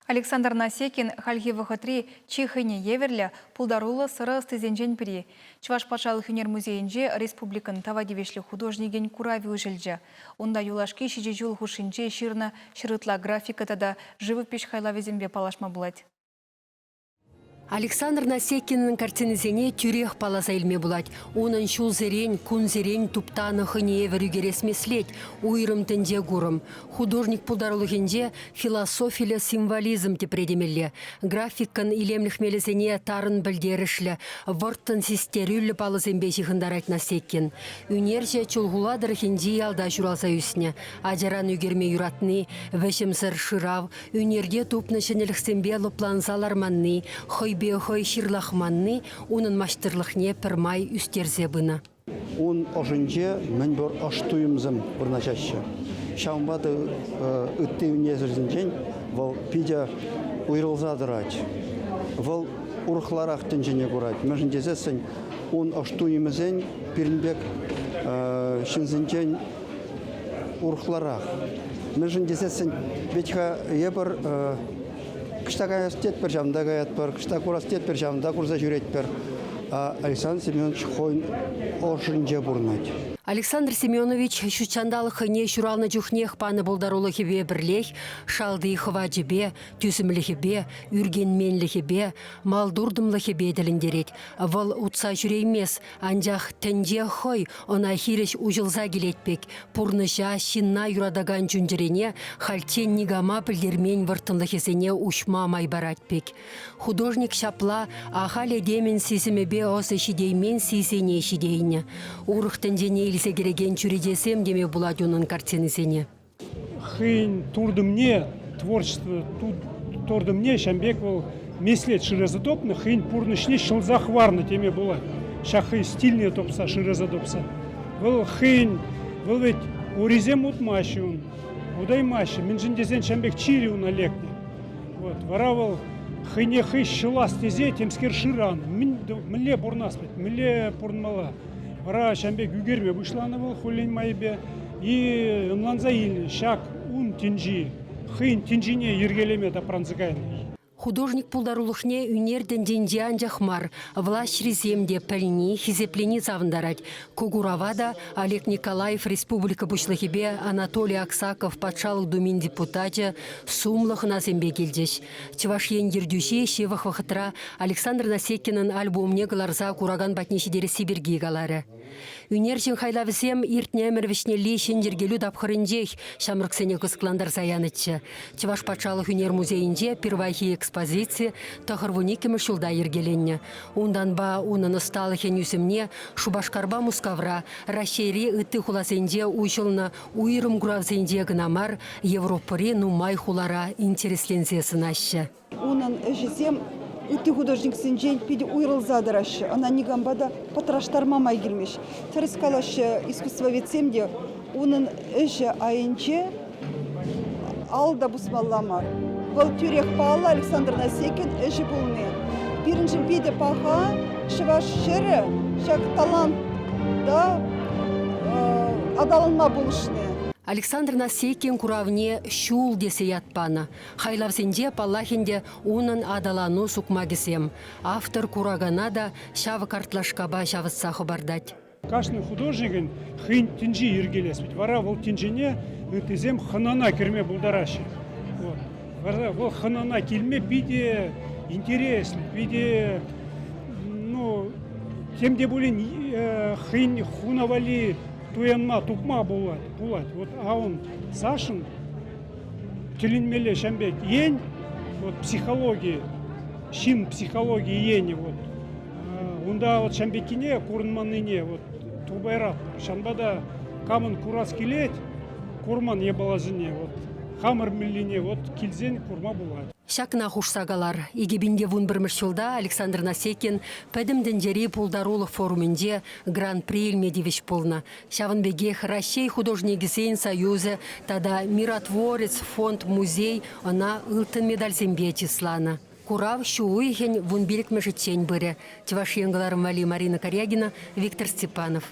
Александр Насекин хальхи вӑхӑтри чи хӑйне евӗрлӗ, пултаруллӑ сӑрӑ ӑстисенчен пӗри. Чӑваш патшалӑх ӳнер музейӗнче республикӑн тава тивӗҫлӗ художникӗн куравӗ уҫӑлчӗ. Унта юлашки ҫичӗ ҫул хушшинче ҫырнӑ ҫӗр ытла графика тата живопиҫ хайлавӗсемпе паллашма пулать. Александр Насекинӑн картинисене тӳрех палласа илме пулать. Унӑн ҫулсерен, кунсерен туптанӑ хӑйне евӗр ӳкерес меслет, уйрӑм тӗнче курӑм. Художник пултарулӑхӗнче философиллӗ символизм тӗпре темелле. Графикӑн илемлӗх мелӗсене тарӑн пӗлтерӗшлӗ, вӑрттӑн систерӳллӗ паллӑсемпе ҫыхӑнтарать Насекин. Ӳнерҫӗ Чулхула тӑрӑхӗнчи ялта ҫуралса ӳснӗ. Ачаран ӳкерме юратни, вӗҫӗмсӗр шырав, Ӳнерте тупнӑ ҫӗнӗлӗхсемпе лӑпланса ларманни, хӑйпе хӑй ҫырлахманни унӑн маҫтӑрлӑхне пӗрмай ӳстерсе пынӑ. Ун ӑшӗнче мӗнпур ӑш туйӑмсем вырнаҫаҫҫӗ. Ҫавӑнпа та ытти ӳнерҫӗсенчен вӑл питӗ уйрӑлса тӑрать. Вӑл урӑхларах тӗнчене курать. Мӗншӗн тесессӗн ун ӑш туйӑмӗсен пирӗн пек ҫынсенчен урӑхларах. Мӗншӗн тесессӗн вӗт-ха эпир кӑҫта каяс тетпӗр, ҫавӑнта каятпӑр, кӑҫта курас тетпӗр, ҫавӑнта курса ҫӳретпӗр. Александр Семенович хӑйӗн ӑшӗнче пурӑнать. Александр Семенович ҫутҫанталӑк хӑйне ҫуралнӑ чухнех панӑ пултарулӑхӗпе пӗрлех шалти хӑвачӗпе, тӳсӗмлӗхӗпе, ӳркенменлӗхӗпе, малтуртӑмлӑхӗпе тӗлӗнтерет. Вӑл утса ҫӳреймест, Анчах тӗнче хӑй ӑна хирӗҫ уҫӑлса килет пек, пурнӑҫа, ҫынна юратакан чун-чӗрене хальччен никама пӗлтермен вӑрттӑнлӑхӗсене уҫма май парать пек. Художник ҫапла ахаль этемӗн сисӗмӗпе ӑсӗ ҫитеймен сисене ҫитейнӗ. Урӑх тӗнчене илсе кӗрекен чӳречесем теме пулать унӑн картинисене. Хӑйӗн туртӑмне, творчество туртӑмне ҫавӑн пек вӑл меслет шыраса тупнӑ, хӑйӗн пурнӑҫне ҫӑлса хӑварнӑ теме пулать. Ҫак хӑй стильне тупса, шыраса тупса. Вӑл хӑйӗн, вӑл ведь урисем утмаҫҫӗ ун, утаймаҫҫӗ. Мӗншӗн тесен ҫавӑн пек чирӗ уна лекнӗ. Вот. Вара вӑл хӑйне хӑй ҫӑлас тесе темскер шыранӑ. Мӗнле пурӑнас вӗт, мӗнле пурӑнмалла? Вара ҫавӑн пек ӳкерме пуҫланӑ вӑл хуллен майӗпе. И ӑнланса илнӗ, ҫак ун тӗнчи хӑйӗн тӗнчине йӗркелеме тапранса кайнӑ. Художник пултарулӑхне ӳнер тӗнчинче анчах мар, влаҫрисем те пӗлни, хисеплени савӑнтарать. Ку курава та Олег Николаев республика Пуҫлӑхӗпе Анатолий Аксаков Патшалӑх Думин депутачӗ сумлӑ хӑнасемпе килчӗҫ. Чӑваш Ен ертӳҫи ҫывӑх вӑхӑтра Александр Насекинӑн альбомне кӑларса куракан патне ҫитересси пирки каларӗ. Ӳнерҫӗн хайлавӗсем иртнӗ ӗмӗр вӗҫнелли ҫӗн йӗркелӳ тапхӑрӗнчех ҫамрӑксене кӑсӑклантарса янӑччӗ. Чӑваш патшалӑх ӳнер музейӗнче пирвайхи экспозици 92-мӗш ҫулта йӗркеленнӗ. Унтанпа унӑн ӑсталӑхӗн ӳсӗмне Шупашкарпа Мускавра, Раҫҫейри ытти хуласенче уҫӑлнӑ уйрӑм куравсенче кӑна мар, Европӑри нумай хулара интересленсе сӑнаҫҫӗ. Унӑн ӗҫӗсем ытти художниксенчен питӗ уйрӑлса тӑраҫҫӗ. Ӑна никампа та пӑтраштарма май килмест. Тӗрӗс калаҫҫӗ искусствоведсем те, унӑн ӗҫӗ айӗнче ал та пусмалла мар. Вӑл тӳрех паллӑ Александр Насекин ӗҫӗ пулни. Пирӗншӗн питӗ паха чӑваш ҫӗрӗ ҫак таланта аталанма пулӑшни. Александр Насекин куравне «Ҫул» тесе ят панӑ. Хайлавсенче, паллах ӗнтӗ, унӑн аталану сукмакӗсем. Автор куракана та ҫав картлашкапа ҫавӑтса хӑпартать. Кашни художникӗн хӑйӗн тӗнчи йӗркелес вӗт. Вара вӑл тӗнчене ыттисем хӑнана кӗрме пултараҫҫӗ. Вот. Вара вӑл хӑнана килме питӗ интереслӗ, питӗ ну, тем те пулин хӑйӗн хуна валли туянма, тупма пулать. пулать. Вот, а он Сашӑн тӗлӗнмелле ҫам пек ен, вот психологи, ҫын психологи енӗ вот. Унта вот ҫам пеккине курӑнманнине вот тупайратпӑр. Ҫавӑнпа та камӑн курас килет, курман япаласене вот хамӑр мӗнлине вот килсен курма пулать. Ҫакна хушса калар, 2011 ҫулта Александр Насекин Пӗтӗм тӗнчери пултарулӑх форумӗнче Гран-при илме тивӗҫ пулнӑ. Ҫавӑн пекех Раҫҫей художникӗсен союзӗ тата Миротворец фонд музей ӑна ылтӑн медальсемпе чысланӑ. Курав ҫу уйӑхӗн 15-мӗшӗччен пырӗ. Чӑваш Ен кӑларӑм валли Марина Карягина, Виктор Степанов.